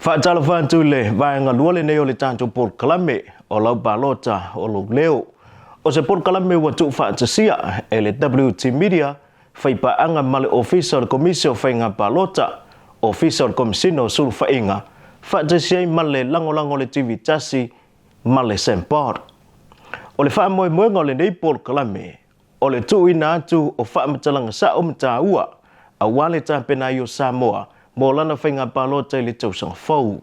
Faatalofa atu i le vaega lua lenei o le tatou polokalame o lau palota o lou leo. O se polokalame ua tuufaatasia e le WT Media, faipaaga ma le Ofisa o le Komisi o Faiga Palota, Ofisa o le Komesina o Sulufaiga, faatasi ai ma le lagolago o le TV Tasi ma le SAMPOD. O le faamoemoega o lenei polokalame, o le tuuina atu o faamatalaga sa'o ma taua aua le tapena ai o Samoa mo lana faiga palota i le tausaga fou.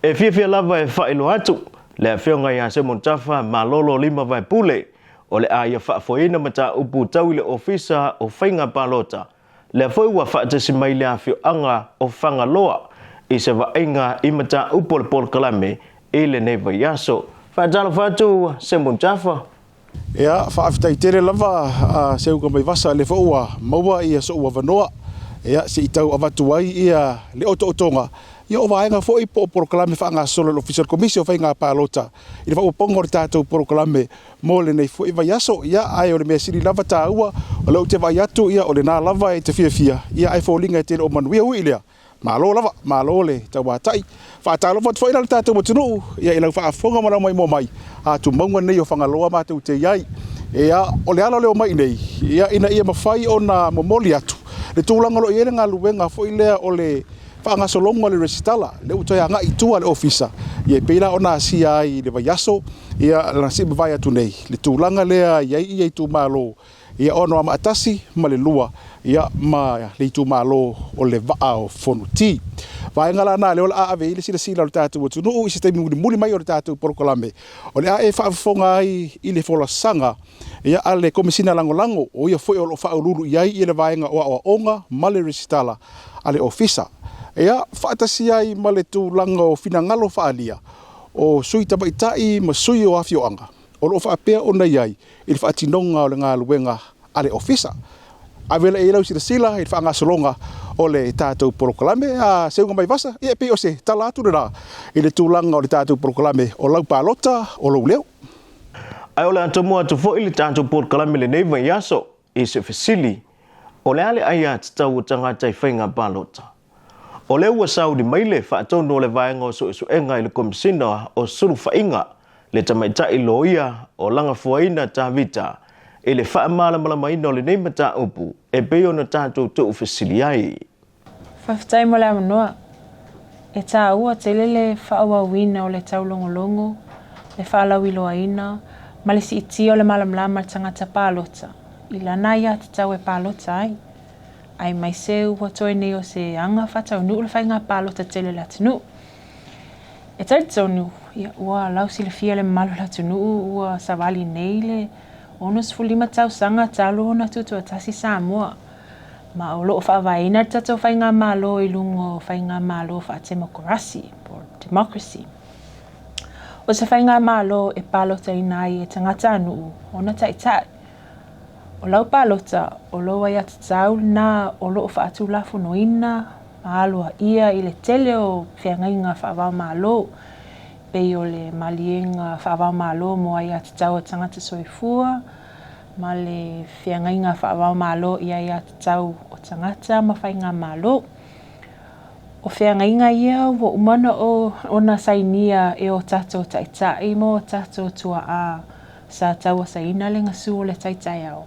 E fiafia lava e faailoa atu le Afioga ia Simon Tafa Malolo Lima Vaepule o le a ia faafoeina mataupu tau i le Ofisa o Faiga Palota, lea foi ua faatasi mai le afioaga o Fagaloa i se vaaiga i mataupu o le polokalame i lenei vaiaso. Faatalofa atu Simon Tafa. Ia, faafetai tele lava a Seuga Maivasa lea foi ua maua ia so'u avanoa, ia, se i tau avatu ai ia le otootoga, ia o vaega foi po o polokalame faagasolo a le Ofisa o le Komisi o Faiga Palota i le faaopoopoga o le tatou polokalame mo lenei foi vaiaso. Ia, ae o le mea sili lava taua, o lea ou te vaai atu, ia, o lena lava e te fiafia, ia, ae foliga e te le o manuia. Ui i lea, Malo lava, malo le tauatai. Faatalofa atu foi la le tatou atunuu ia i lau faafofoga ma lau maimoa mai a tumauga nei o Fagaloa matou te i ai. Ia, o le ala o le omai nei, ia ina ia mafai ona momoli atu le tulaga o lo o i ai le galuega foi lea o le faagasologa o le resitala, lea ua toe agai i tua le ofisa, ia e pei la ona asia ai i le vaiaso ia na se i mavae atu nei le tulaga lea e i ai ia itumalo Ia o Anoamaa 1 ma le 2, ia ma le itumalo o le Vaa o Fonoti. Vaega la na lea o le a ave i ai le silasila o le tatou atunuu i se taimi mulimuli mai o le tatou polokalame, o le a e faafofoga ai i le folasaga ia a le Komesina Lagolago, o ia foi o lo o faauluulu i ai le vaega o aoaoga ma le resitala a le Ofisa. Ia faatasi ai ma le tulaga o finagalo faaalia o sui tamaitai ma sui o afioaga. o lo o faapea ona i ai i le faatinoga o le galuega a le Ofisa. Ave lea i ai lau silasila i le faagasologa o le tatou polokalame a Seuga Maivasa, ia e pei o se tala atu lena i le tulaga o le tatou polokalame o lau palota, o lou leo. Ae o le a tomua atu foi le tatou polokalame lenei vaiaso i se fesili, o le a le aiatatau o tagata i faiga palota? O lea ua sauni mai le faatonu o le Vaega o Suesuega i le Komesina o Sulufaiga, le tamaitai loia o Lagafuaina Tavita, i le faamalamalamaina o lenei mataupu e pei ona tatou tuufesili ai. Faafetai mo le avanoa. E taua tele le faaauauina o le taulogologo, le faalauiloaina ma le siitia o le malamalama a le tagata palota i lana aiatatau e palota ai. Aemaise ua toe nei o se aga faataunuu le faiga palota tele a le atunuu. E talitonu, ia, ua lausilafia le mamalu o le atunuu ua savali nei le 65 tausaga talu ona tutoatasi Samoa, ma o lo o faavaeina le tatou faigamalo i luga o faigamalo faatemokarasi, po o democracy. O se faigamalo e palotaina ai e tagatanuu ona taitai. O lau palota, o lou aiatatau lena o lo o faatulafonoina ma aloaia i le tele o feagaiga faava-o-Malo, pei o le Maliega Faava-o-Malo mo Aiatatau a Tagata Soifua ma le Feagaiga Faava-o-Malo i Aiatatau o Tagata ma Faigamalo. O feagaiga ia ua uma ona sainia e o tatou taitai ma o tatou tuaa Sa tauasaina le gasu o le tai taeao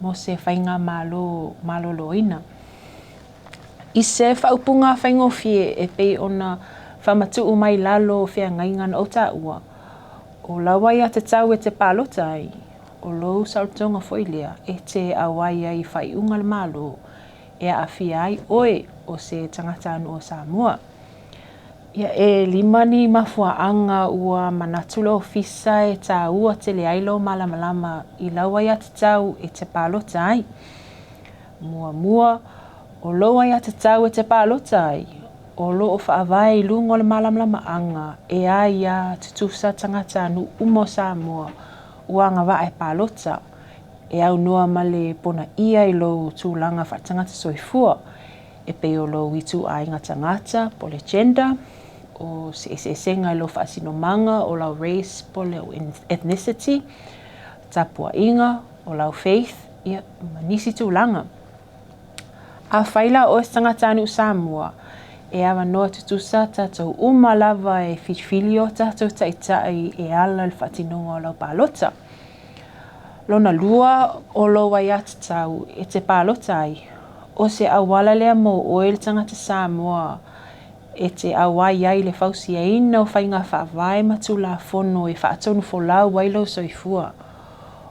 mo se faigamalo maloloina. I se faaupuga faigofie e pei ona faamatuu mai lalo o feagaiga na ou taua, o lau aiatatau e te palota ai, o lou saolotoga foi lea e te auai ai i faaiuga a le Malo e aafia ai oe o se tagatanuu o Samoa. Ia, e lima ni mafuaaga ua manatu le Ofisa e tāua tele ai lou malamalama i lau aiatatau e te palota ai. Muamua, o lou aiatatau e te palota ai, o lo o faavae i luga o le malamalamaaga e aia tutusa tagatanuu uma o Samoa ua agavaa e palota, e aunoa ma le ponaia i lou tulaga faatagata soifua, e pei o lou ituaiga tagata po o le gender, o se eseesega i lou faasinomaga o lau race po o le ethnicity, tapuaiga, o lau faith, ia, ma nisi tulaga. Afai la o oe se tagatanuu Samoa, E avanoa tutusa tatou uma lava e filifili o tatou taitai e ala i le faatinoga o lau palota. Lona lua, o lou aiatatau e te palota ai, o se auala lea mo oe le tagata Samoa e te auai ai i le fausiaina o faiga faavae ma Tulafono e faatonufolau ai lou soifua.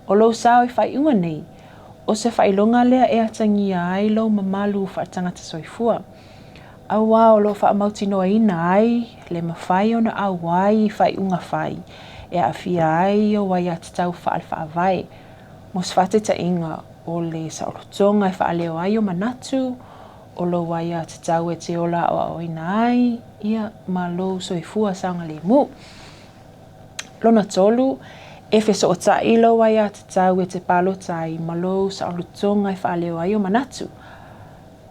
O lou sao i faaiuga nei, o se faailoga lea e atagia ai lou mamalu faaletagata soifua, auā o lo o faamautinoaina ai le mafai ona auai i faaiuga fai e aafia ai ou aiatatau faale-faavae, mo se faataitaiga, o le saolotoga e faaleo ai ou manatu, o lou aiatatau e te ola aoaoina ai, ia, ma lou soifua saogalemu. Lona tolu, e fesootai lou aiatatau e te palota ai ma lou saolotoga e faaleo ai ou manatu.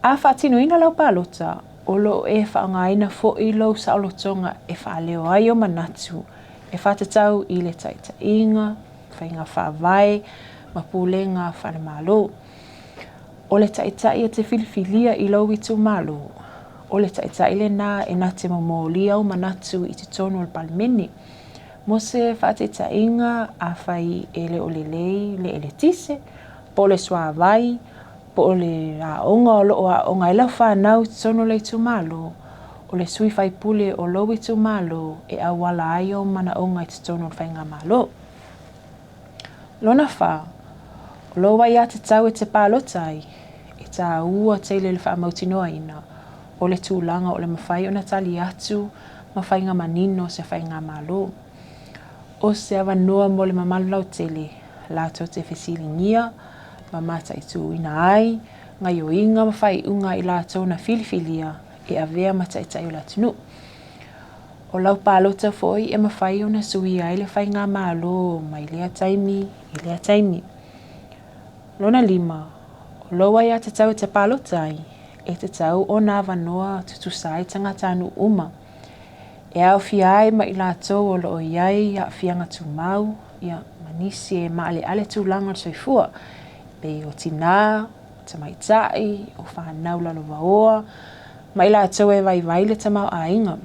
A faatinoina lau palota, o lo o e faaaogaina foi lou saolotoga e faaleo ai ou manatu e faatatau i le taitaiga, faiga faavae ma pulega faale-Malo. O le taitai e te filifilia i lou itumalo, o le taitai lena e na te momolia ou manatu i totonu o le Palemene. Mo se faataitaiga, afai e le o lelei le eletise, po o le suavai, po o le aoga o lo o aooga ai lau fanau i totonu o le itumalo, o le sui faipule o lou itumalo e auala ai ou manaoga i totonu o le faigamalo. Lona whā, o lou aiatatau e te palota ai, e tāua tele le faamautinoaina o le tulaga o le mafai ona tali atu ma faiga manino se faigamalo. O se avanoa mo le mamalu lautele latou te fesiligia ma mataituina ai gaioiga ma faaiuga i latou na filifilia e avea ma taitai o le atunuu. O lau palota foi e mafai ona suia ai le faigamalo mai lea taimi i lea taimi. Lona lima, o lou aiatatau e te palota ai, e tatau ona avanoa tutusa ai tagatanuu uma, e aofia ai ma i latou o lo o i ai aafiaga tumau, ia, ma nisi e maaleale tulaga o le soifua, e pei o tinā, o tamaitai, o fanau lalovaoa, ma i latou e vaivai le tamaoaiga.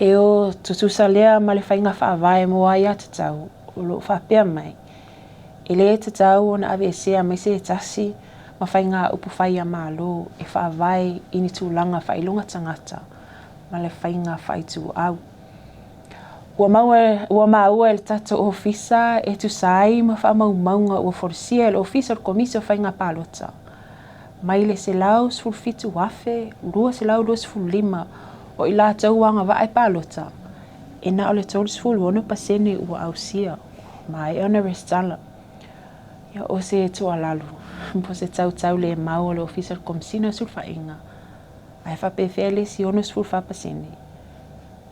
E o tutusa lea ma le faiga faavae mo aiatatau o lo o faapea mai, e le tatau ona aveesea mai se tasi ma faigaupu fai a Malo e faavae i ni tulaga faailoga tagata ma le faiga faaituau. Ua maua, ua maua e le tatou Ofisa e tusa ai ma faamaumauga ua folasia e le Ofisa o le Komisi o Faiga Palota mai le 117,225 o i latou ua agavaa e palota, e na o le 36% ua ausia, maea ona resitala. Ia, o se tuualalo, po o se tautau le mau a le Ofisa o le Komesina o Sulufaiga, ae faapefea le isi 64%?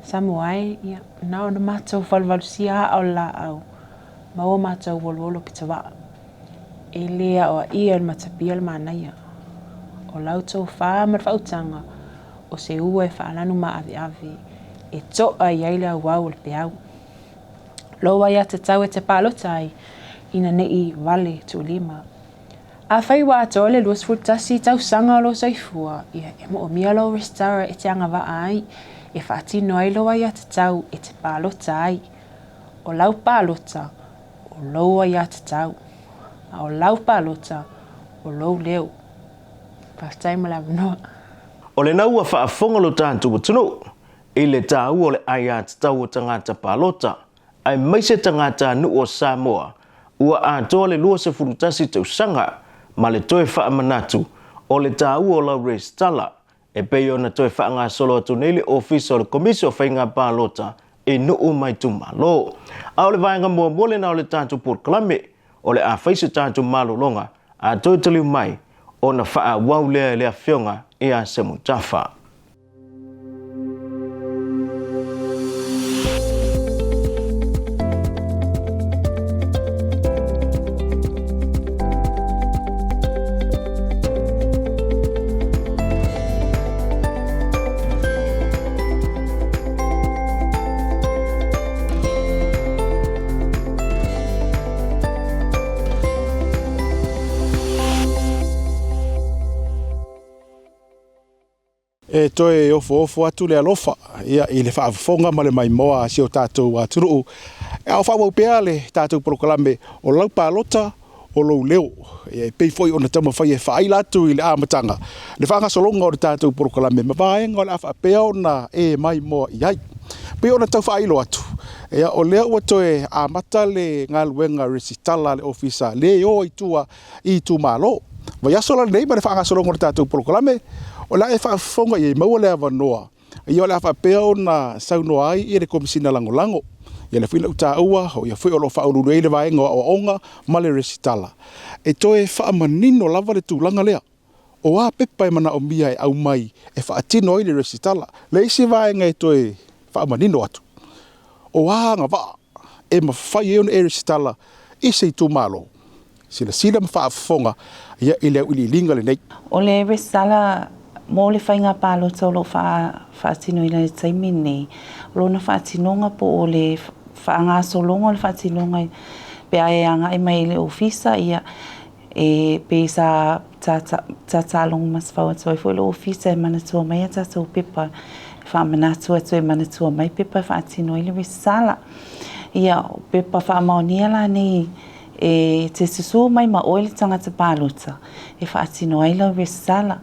Samoa e, ia, na ona matou valuvalusia aa o le laau, ma o matou oluolu pitavaa. E le aoaia e le matapia le manaia. O lau tofa ma le faautaga, o se ua e faalanu maaveave, e to'a i ai le auau o le peau. Lou aiatatau e te palota ai, ina ne i vale tuulima. Afai ua atoa le 21 tausaga o lou soifua, ia, e moomia lou resitara e te agavaa ai, e faatino ai lou aiatatau e te palota ai. O lau palota, o lou aiatatau, a o lau palota, o lou leo. Faafetai mo le avanoa. O lena ua faafofoga lo tatou atunuu i le taua o le aiatatau o tagata palota, aemaise tagatanuu o Samoa ua atoa le 21 tausaga ma le toe faamanatu o le taua o lau resitala e pei ona toe faagasolo atu nei le Ofisa o le Komisi o Faiga Palota i nuu ma itumalo. A o le vaega muamua lena o le tatou polokalame, o le a fai se tatou malologa a toe taliu mai ona faaauau lea e le Afioga ia Semutafa. E E toe ofoofo atu le alofa ia, i le faafofoga ma le maimoa a si o tatou atunuu. A o faaauau pea le tatou polokalame o lau palota o lou leo. Ia, e pei foi ona taumafai e faaila atu i le amataga le faagasologa o le tatou polokalame ma vaega o le a faapea ona e maimoa i ai. Pei ona tau faailo atu, ia, o lea ua toe amata le galuega resitala a le Ofisa le o ai tua i itumalo. Vaiaso la lenei ma le faagasologa o le tatou polokalame, o le a e faafofoga i ai maua le avanoa, ia o le a faapea ona saunoa ai ia le Komesina Lagolago. Ia lea foi na ou taua, o ia foi o lo o faauluulu ai le vaega o aoaoga ma le resitala. E toe faamanino lava le tulaga lea. O a pepa e manaomia e aumai e faatino ai le resitala. Le isi vaega e toe faamanino atu, o a agavaa e mafai ai ona e resitala i se itumalo. Silasila ma faafofoga ia i le auiliiliga lenei. O le resitala mo le faiga palota o lo o faatinoina i le taimi lenei, o lona faatinoga po o le faagasologa o le faatinoga pe a e agai mai i le ofisa, ia, e pei sa tatalogo masefau atu ai foi le ofisa e manatua mai a tatou pepa, e faamanatu atu e manatua mai pepa e faatino ai le resitala. Ia, o pepa faamaonia la nei e te susu mai ma oe le tagata palota e faatino ai lau resitala.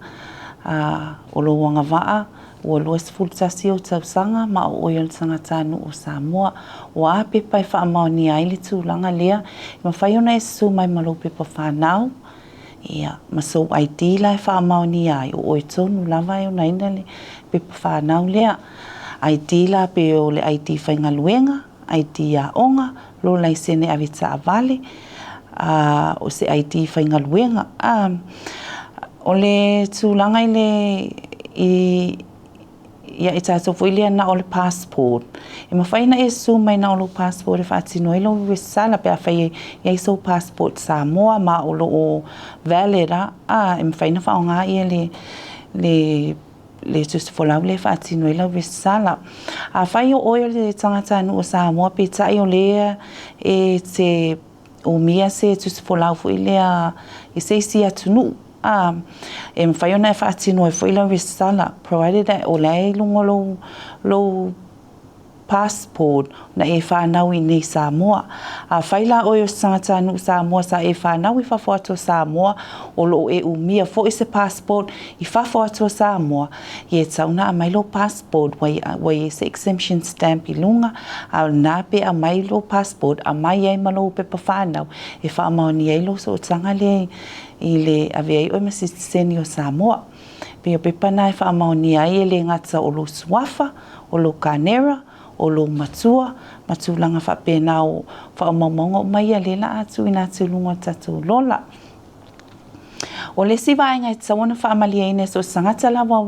A, o lou agavaa ua 21 ou tausaga ma o oe o le tagatanuu o Samoa. O a pepa e faamaonia ai le tulaga lea, e mafai ona e susu mai ma lou pepa fanau, ia, ma sou ID la e faamaonia ai, o oe tonu lava e onaina le pepa fanau lea. ID la pe o le ID faigaluega, ID aoga, lou laisene ave taavale, a, o se ID faigaluega. A, o le tulaga i le i ia i tatou foi lea na o le passport. E mafai ona e susu mai na o lou passport e faatino ai lou resitala pe afai e i ai sou passport Samoa ma o lo o valid a, a e mafai ona faaaoga ia le le le tusi folau lea e faatino ai lau resitala. Afai o oe o le tagatanuu o Samoa peitai o lea e te umia se tusi folau foi lea i se isi atunuu, a, e mafai ona e faatino ai foi lau resitala, provided that o la e i luga o lou, lou passport na e fanau i inei i Samoa. Afai la oe o se tagatanuu Samoa sa e fanau i fafo atu o Samoa, o lo o e umia foi se passport i fafo atu o Samoa, ia e tatau ona aumai lou passport ua ua i ai se exemption stamp i luga, a o lena pe aumai lou passport, aumai ai ma lou pepa fanau e faamaonia ai lou sootaga lea i le ave ai oe ma sitiseni o Samoa. Pei o pepa na e faamaonia ai e le gata o lou suafa, o lou kanera, o lou matua, ma tulaga faapena o faamaumauga uma ia lea la a tuuina atu i luga o le tatou lola. O le isi vaega e tatau ona faamalieina e so o se tagata lava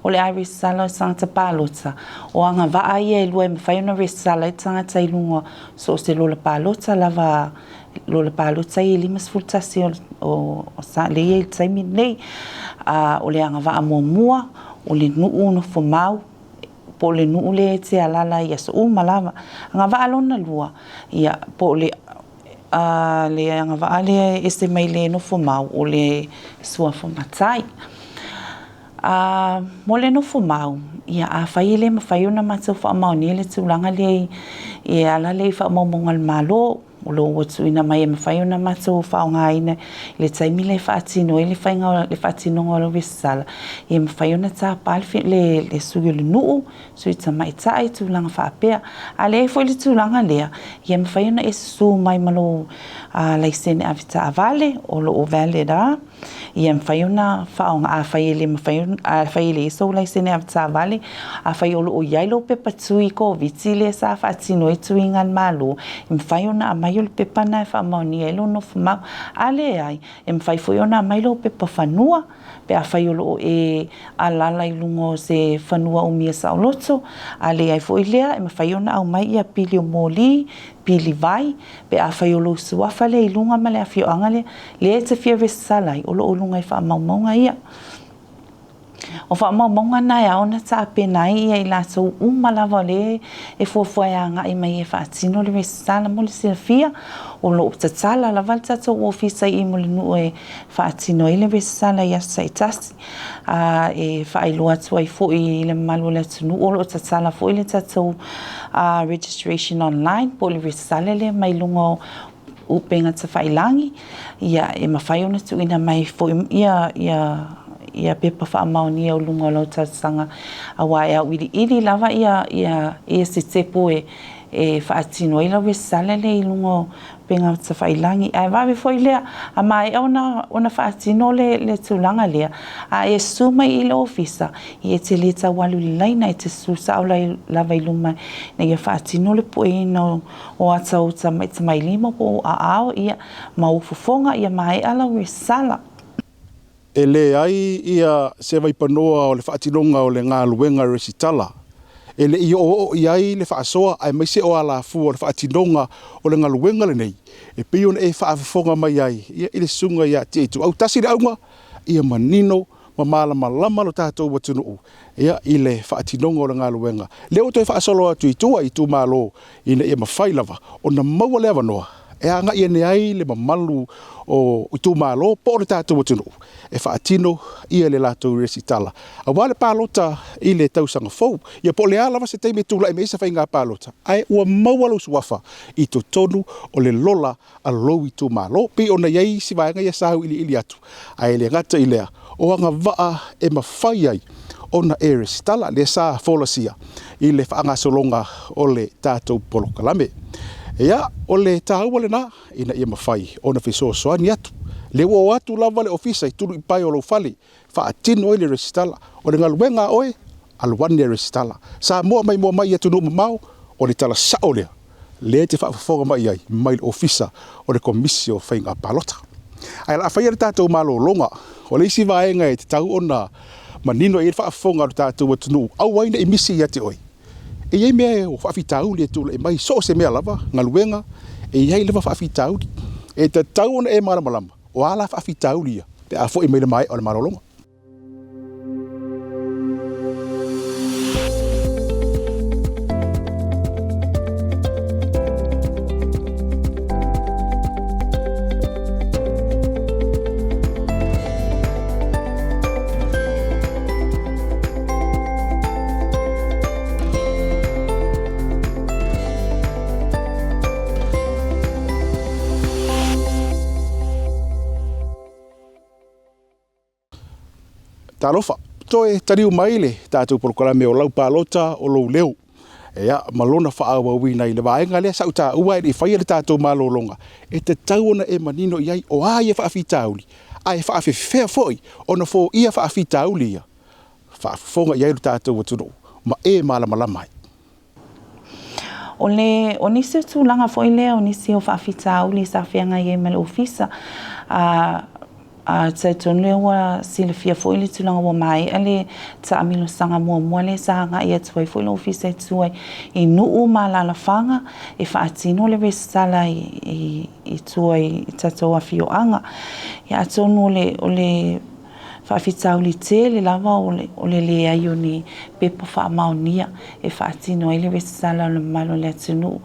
o le a resitala o se tagata palota, o agavaa ia e lua e mafai ona resitala ai le tagata i luga o so o se lola palota lava lola palota ia e 51 o lea e i ai i le taimi lenei. A, o le agavaa muamua, o le nuu nofomau, po o le nuu lea e te alaala ai i aso uma lava. Agavaa lona lua, ia, po o le a le agavaa lea e ese mai le nofomau, o le suafa matai. A, mo le nofomau, ia, afai e le mafai ona matou faamaonia le tulaga lea e ala lea i faamaumauga a le Malo, o lo o ua tuuina mai e mafai ona matou faaaogaina i le taimi lea e faatino ai le faiga le faatinoga o le resitala, ia mafai ona tapa le, le sui o le nuu, sui tamaitai, tulaga faapea. A leai foi le tulaga lea, ia mafai ona e susu mai ma lou laisene avetaavale o lo o valid a, Ia mafai ona faaaoga, afai e le mafai, afai e leai sou laisene avetaavale, afai o lo o i ai lou pepa tui Koviti lea sa faatino ai tuiga a le Malo, e mafai ona aumai o le pepa lena e faamaonia ai lou nofomau. A leai, e mafai foi ona aumai lou pepa fanua pe afai o lo o e alaala i luga o se fanua umia saoloto. A leai foi lea, e mafai ona aumai ia pili o moli, pili vai, pe afai o lou suafa lea i luga ma le afioaga lea, lea e te fia resitala ai, o lo o luga i faamaumauga ia. O faamaumauga na e ao ona tapena ai ia i latou uma lava o lea e fuafua e agai mai e faatino le resitala mo le silafia. O lo o tatala lava le tatou ofisa i i Mulinuu e faatino ai le resitala i aso taitasi. A e faailoa atu ai foi i le mamalu o le atunuu o lo o tatala foi le tatou registration online po o le resitala lea mai luga o upega tafailagi, ia, e mafai ona tuuina mai foi ia, ia, ia pepa faamaonia o luga o lau talosaga, aua e auiliili lava ia, ia, ia sitepu e, e faatino ai lau resitala lea i luga o upega tafailagi. Ae vave foi lea, a maea ona, ona faatino le, le tulaga lea, a e susu mai i le ofisa, ia e te le tau alu i le laina, e te susu sao lava i luma ina ia faatino le pueina o O ata ou tamatamailima po o aao, ia, ma ou fofoga, ia maea lau resala. E leai ia se vaipanoa o le faatinoga o le galuega resitala e le i oooo i ai le faasoa aemaise o alafua o le faatinoga o le galuega lenei e pei ona e faafofoga mai ai ia i le susuga ia Tia Ituau. Tasi le auga, ia manino ma malamalama lo tatou atunuu ia i le faatinoga o le galuega lea ua toe faasolo atu i tua i itumalo ina ia mafai lava ona maua le avanoa e agai ane ai le mamalu o itumalo po o le tatou atunuu e faatino ia le latou resitala aua le palota i le tausaga fou ia po o le a lava se taimi e tulai mai ai se faiga palota ae ua maua lou suafa i totonu o le lola a lou itumalo. Pei ona i ai isi vaega ia sa auiliili atu, ae le gata i lea, o agavaa e mafai ai ona e resitala, lea sa folasia i le faagasologa o le tatou polokalame. Ia, o le taua lena ina ia mafai ona fesoasoani atu. Lea ua o atu lava le ofisa i tuluipae o lou fale, faatino ai le resitala. O le galuega a oe, alu ane e resitala. Samoa mai moa mai i atunuu mamao, o le tala sao lea, lea e te faafofoga mai ai mai le Ofisa o le Komisi o Faiga Palota. Ae o le a faia le tatou malologa, o le isi vaega e tatau ona manino i ai le faafofoga a lo tatou atunuu, aua ai ne i misi ia te oe. E i ai mea o faafitauli e tulai mai, so o se mea lava, galuega, e i ai lava faafitauli. E tatau ona e malamalama, o a la faafitauli ia pe a foi mai le maea o le malologa. Talofa, toe taliu mai le tatou polokalame o lau palota o lou leo. Ia, ma lona faaauauina i le vaega lea sa ou taua e le i faia le tatou malologa, e tatau ona e manino i ai o a ia faafitauli, ae faafefea foi ona foia faafitauli ia, faafofoga i ai lo tatou atunuu ma e malamalama ai. O le, o nisi o tulaga foi lea, o nisi o faafitauli sa feagai ai ma le Ofisa, a, a talitonu lea ua silafia foi le tulaga ua maea le taamilosaga muamua lea sa agai atu ai foi le Ofisa i tua i nuu ma alaalafaga e faatino le resitala i, i, i tua i tatou afioaga. Ia atonu o le, o le Faafitauli tele lava o le leai o ni pepa faamaonia e faatino ai le resitala o le mamalu o le atunuu.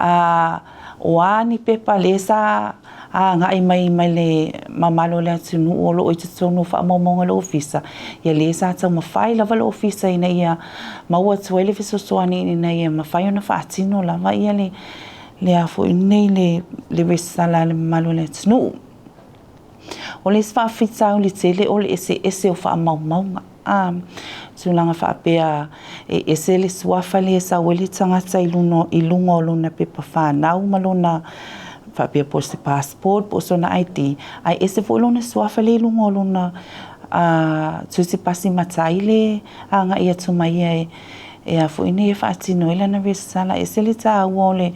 A o a ni pepa lea sa agai mai mai le mamalu o le atunuu o lo o i totonu o faamaumauga a le Ofisa, ia lea sa taumafai lava le Ofisa ina ia maua atu ai le fesoasoani ina ia mafai ona faatino lava ia le le a foi nei le le resitala a le mamalu o le atunuu. O le isi faafitauli tele o le eseese o faamaumauga. A tulaga faapea e ese le suafa lea e sau ai le tagata i luna, i luga o lona pepa fanau ma lona faapea po o se passport po o sona ID, ae ese foi lona suafa lea i luga o lona tusi pasi matai le agai atu mai ia e E a foi nei e faatino ai lana resitala, e ese le taua o le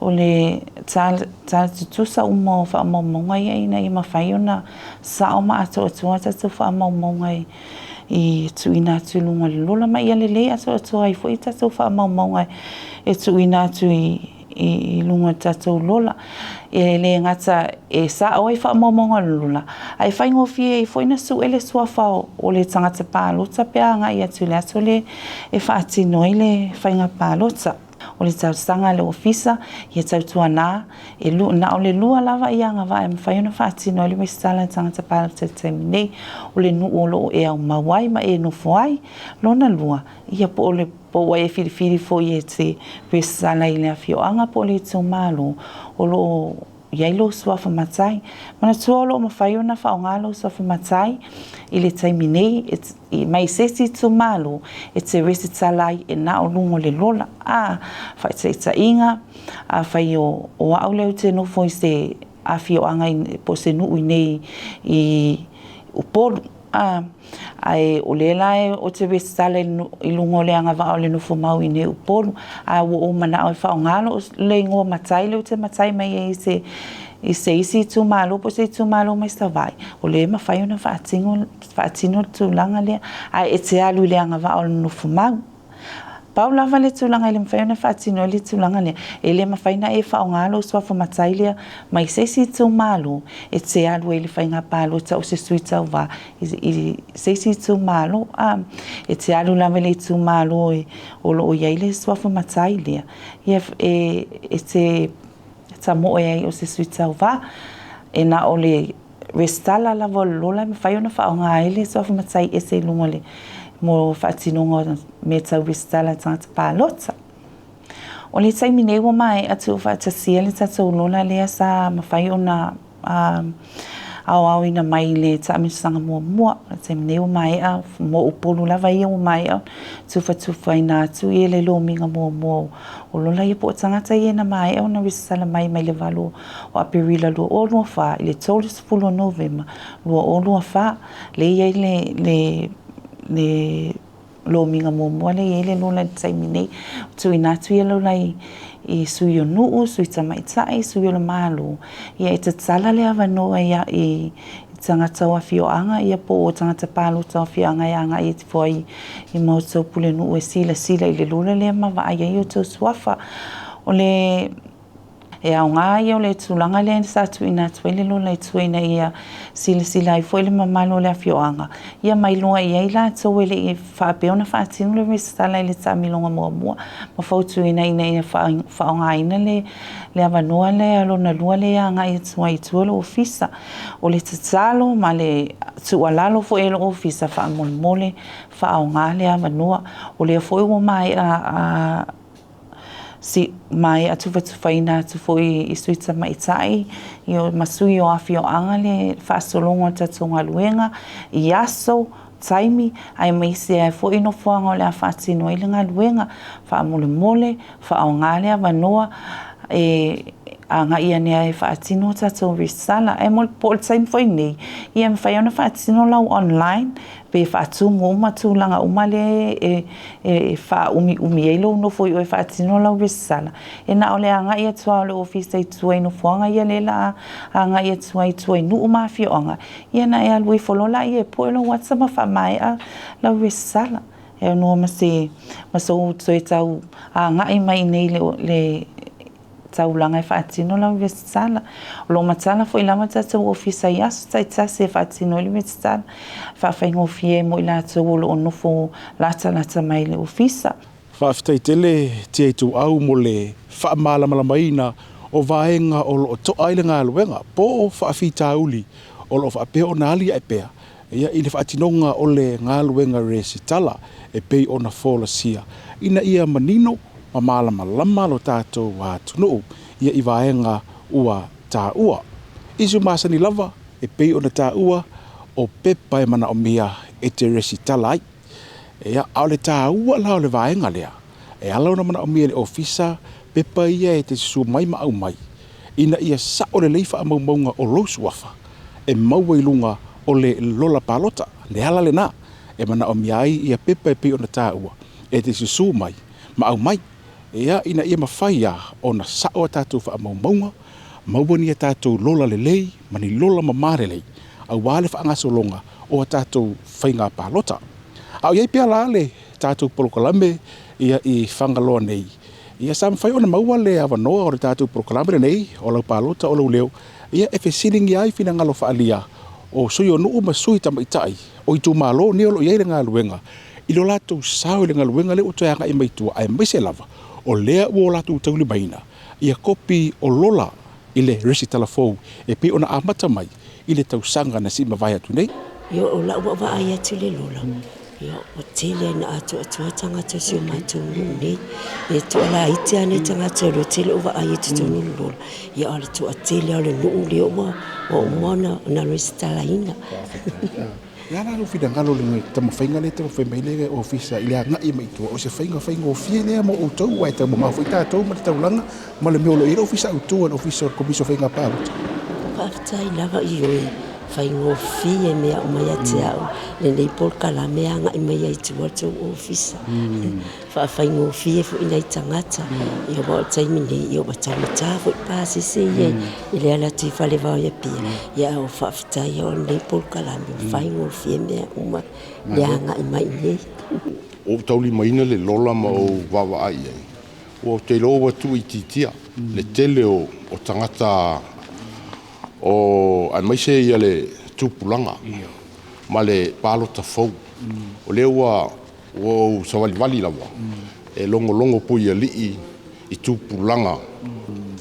o le tala tutusa uma o faamaumauga ia ina ia mafai ona sao ma atoatoa a tatou faamaumauga e tuuina atu i luga o le lola ma ia lelei atoatoa ai foi tatou faamaumauga e tuuina atu i i luga o le tatou lola. E le gata e sa'o ai fa'amaumauga o le lola, ae faigofie ai foi ona su'e le suafa o le tagata palota pe a agai atu i le aso lea e faatino ai le faiga palota. O le talosaga a le Ofisa, ia tautuanā, e na o le lua lava ia agavaa e mafai ona faatino ai le resitala a le tagata palota i le taimi nei, o le nuu o lo o e aumau ai ma e nofo ai. Lona lua, ia po o le po ua e filifili foi e te resitala i le afioaga po o le itumalo o lo o i ai lou suafa matai. Manatua o lo o mafai ona faaaoga lou suafa matai i le taimi nei mai se isi itumalo e te resitala ai e na o luga o le lola. A, faataitaiga, afai o au lea ou te nofo i se afioaga po o se nuu i nei i Upolu, a, ae o lea la ou te resitala i luga o le agavaa o le nofo mau i nei Upolu, a ua ou manao e faaaoga lou le igoa matai lea ou te matai mai ai i se i se isi itumalo po o se itumalo mai Savaii, o lea e mafai ona faatino faatino le tulaga lea, ae e te alu i le agavaa o le nofo mau. Pau lava le tulaga e le mafai ona faatino ai le tulaga lea, e le mafai ona e faaaoga lou suafa matai lea mai se isi itumalo e te alu ai i le faiga palota o se sui tauva i se isi itumalo. A, e te alu lava i le itumalo o lo o i ai le suafa matai lea, ia e te tamoe ai o se sui tauva. E na o le resitala lava o le lola e mafai ona faaaoga ai le suafa matai ese i luga o le mo faatinoga o mea tau resitala a tagata palota. O le taimi nei ua maea tuufaatasia le tatou lola lea sa mafai ona aoaoina mai i le taamilosaga muamua. O le taimi nei ua maea mo Upolu lava ia ua maea tufatufaina atu ia le lomiga muamua o lola ia po o tagata ia na maea ona resitala mai mai le 8 o Aperila 2024 i le 30 o Novema 2024, lea e i ai le, le, le lomiga muamua lea e i ai le lola i le taimi nei. Tuuina atu ia lola i, i sui o nuu, sui tamaitai, sui o le Malo, ia e tatala le avanoa ia i tagata o afioaga ia po o tagata palota o afioaga e agai ifo ai i matou pulenuu e silasila i le lola lea ma vaai ai outou suafa. O le E aoga ia o le tulaga lea sa tuuina atu ai le lola i tua ina ia silasila ai foi le mamalu o le afioaga, ia ma iloa i ai latou e le i faapea ona faatino le resitala i le taamiloga muamua ma fautuaina ina ia faaaogaina le avanoa lea lona lua lea e agai atu ai i tua le ofisa. O le tatalo ma le tuualalo foi a le ofisa faamolemole faaaoga le avanoa. O lea foi ua maea si maea tufatufaina atu foi i sui tamaitai ma sui o afioaga le faasologa o le tatou galuega i aso, taimi, aemaise ai foi nofoaga o le a faatino ai le galuega. Faamolemole, faaaoga le avanoa e agai ane ai e faatino a tatou resitala. Ae mo le po o le taimi foi lenei, ia e mafai ona faatino lau online pe faatumu uma tulaga uma lea e faaumiumi ai lou nofo i o e faatino lau resitala, e na o le agai atu lava o le ofisa i tua i nofoaga ia lea la agai atu ai i tua i nuu ma afioaga, ia ona e alu ifo loa lea e pue lou ata ma faamaea lau resitala. E aunoa ma se ma sou toe tau agai mai i inei i le taulaga e faatino lau resitala. O lo o matala foi lava tatou ofisa i aso taitasi e faatino ai le resitala, e faafaigofie ai mo i latou o lo o nofo latalata mai i le ofisa. Faafetai tele Tia Ituau mo le faamalamalamaina o vaega o lo o to'a ai le galuega po o faafitauli o lo o faapea ona alia'e pea ia i le faatinoga o le galuega resitala e pei ona folasia ina ia manino ma malamalama lo tatou atunuu ia i vaega ua taua. Isi masani lava e pei ona taua o pepa e manaomia e te resitala ai. Ia, a o le taua la o le vaega lea, e ala ona manaomia e le ofisa pepa ia e te susu mai ma aumai, ina ia sao lelei faamaumauga o lou suafa e maua i luga o le lola palota. Le ala lena e manaomia ai ia pepa e pei ona taua e te susu mai ma aumai, ia, ina ia mafai lava ona sao a tatou faamaumauga, maua ni a tatou lola lelei ma ni lola mama lelei aua le faagasologa o a tatou faiga palota. A o i ai pea la le tatou polokalame ia i Fagaloa nei, Ia, sa mafai ona maua le avanoa o le tatou polokalame lenei o lau palota o lou leo, ia, e fesiligia ai finagalo faaalia o sui o nuu ma sui tamaitai o itumalo nei o lo o i ai le galuega i lo latou sao i le galuega lea ua toe agai mai tua, aemaise lava o lea ua o latou taulimaina ia kopi o lola i le resitala fou e pei ona amata mai i le tausaga na sii mavae atu nei. Ia, o lau vaavaai atu i le lola, ia, ua tele lava ina atoatoa tagata o si o matou nuu nei. E toalaiti lava nai tagata o lea ou te le o vaai i totonu o le lola, ia a o le toatele lava o le nuu lea ua uma ona resitalaina. O le a la lou finagalo i le taumafaiga lea e taumafai mai ai le Ofisa i le agai mai i tua? O se faiga faigofie lea mo outou, aua e taumamao foi tatou ma le taulaga ma le mea o lo o i ai le Ofisa autu a le Ofisa o le Komisi o Faiga Palota. Faafetai lava i oe, faigofie mea uma ia te au lenei polokalame e agai mai ai i tua le tou Ofisa. Faafaigofie foi i nai tagata, ia aua o le taimi nei, ia ua taugata foi pasese ia i le ala atu i Falevao i Apia, ia ae ua faafetai o lenei polokalame ua faigofie mea uma le agai mai i inei. Ua ou taulimaina le lola ma ou vaavaai i ai, ua ou te iloa ua tuuitiitia le tele o tagata o aemaise ia le tupulaga ma le palota fou. O lea ua Ua ou savalivali lava e logologo puialii i tupulaga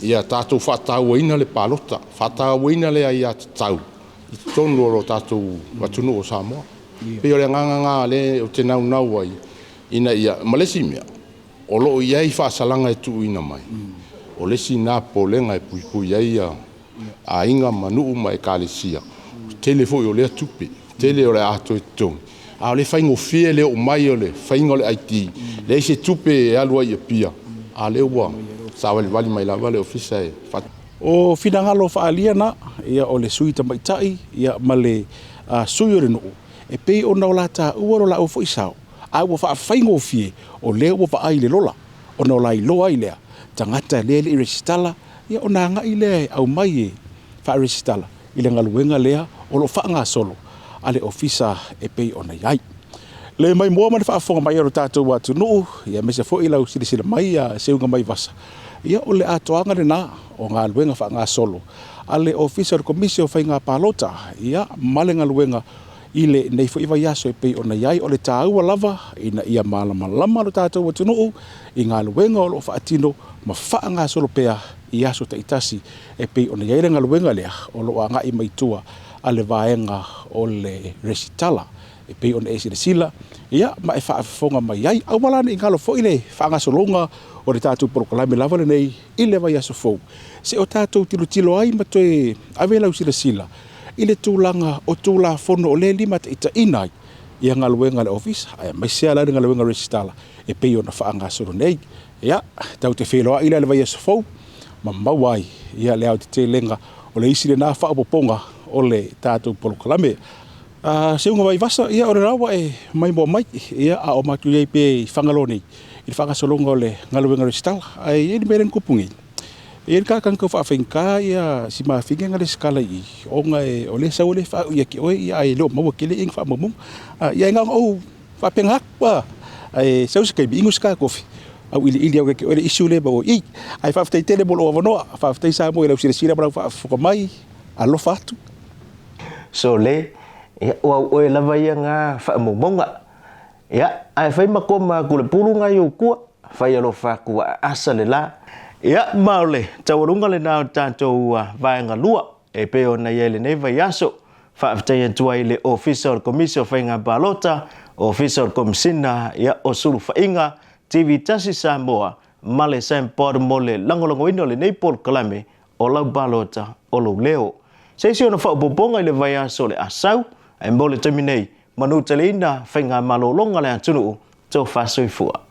ia tatou faatauaina le palota, faatauaina le aiatatau i totonu o lo tatou atunuu o Samoa. E pei o le agaga lena lea ou te naunau ai ina ia, ma le isi mea, o lo o i ai faasalaga e tuuina mai, o le isi lena popolega e puipui ai aiga ma nuu ma ekalesia, tele foi o lea tupe, tele o le a toe totogi, a o le faigofie le oo mai o le faiga o le ID, leai se tupe e alu ai i Apia, a o lea ua savalivali mai lava le ofisa e O finagalo faaalia na, ia o le sui tamaitai ia ma le sui o le nuu, e pei ona o la taua lo laua foi sao, a ua faafaigofie o lea ua vaai i le lola, ona o la iloa ai lea tagata lea e le i resitala, ia ona agai lea e aumai e faaresitala i le galuega lea o lo o faagasolo a le Ofisa e pei ona i ai. Le maimoa ma le faafofoga mai a lo tatou atunuu, ia aemaise foi lau silasila mai a Seuga Maivasa, ia o le atoaga lena o galuega faagasolo a le Ofisa o le Komisi o Faiga Palota, ia ma le galuega i lenei foi vaiaso e pei ona i ai. O le taua lava ina ia malamalama lo tatou atunuu i galuega o lo o faatino ma faagasolo pea i aso taitasi e pei ona i ai le galuega lea o lo o agai mai tua a le vaega o le resitala e pei ona e silasila ia ma e faafofoga mai ai. Aua la ne i galo foi le faagasologa o le tatou polokalame lava lenei i le vaiaso fou, se o tatou tilotilo ai ma toe ave lau silasila i le tulaga o Tulafono o lea e limataitaiina ai ia galuega a le Ofisa, aemaise lava la le galuega resitala e pei ona faagasolo nei. Ia, tatou te feiloai la i le vaiaso fou ma maua ai ia le aotetelega o le isi lena faaopoopoga o le tatou polokalame. A Seuga Vaivasa, ia o lena ua e maimoa mai, ia a o matou i ai pea i Fagaloa nei i le faagasologa o le galuega resitala. Ae i ai le mea lea na tupu nei, e i ai le tagata na tau faafaigata ia si mafine na resitala i i, ona o lea e sau o lea e faaiu ia te oe, ia ae le o maua tele ia ni faamaumauga. Ia e na ona ou faapena atu, ae sau se taimi inu se ta kofi, auiliili au ia te oe le issue lea e maua i i. Ae faafetai tele mo lou avanoa, faafetai Samoa i lau silasila ma lau faafofoga mai, alofa atu. Sole, ia, o au oe lava ia nga faamaumauga. Ia, ae fai ma koma aku le pulu ngai ou kua, fai alofa aku a asa le la. Ia, ma o le taualuga lena o le tatou vaega lua e pei ona i ai lenei vaiaso. Faafetai atu ai i le Ofisa o le Komisi o Faiga Palota, Ofisa o le Komisina ia, o Sulufaiga, TV Tasi Samoa ma le Sampod mo le lagolagoina o lenei polokalame o lau palota o lou leo. Se isi ona faaopoopoga i le vaiaso o le a sau, ae mo le taimi nei, manuteleina faigamalologa a le atunuu, tofa soifua.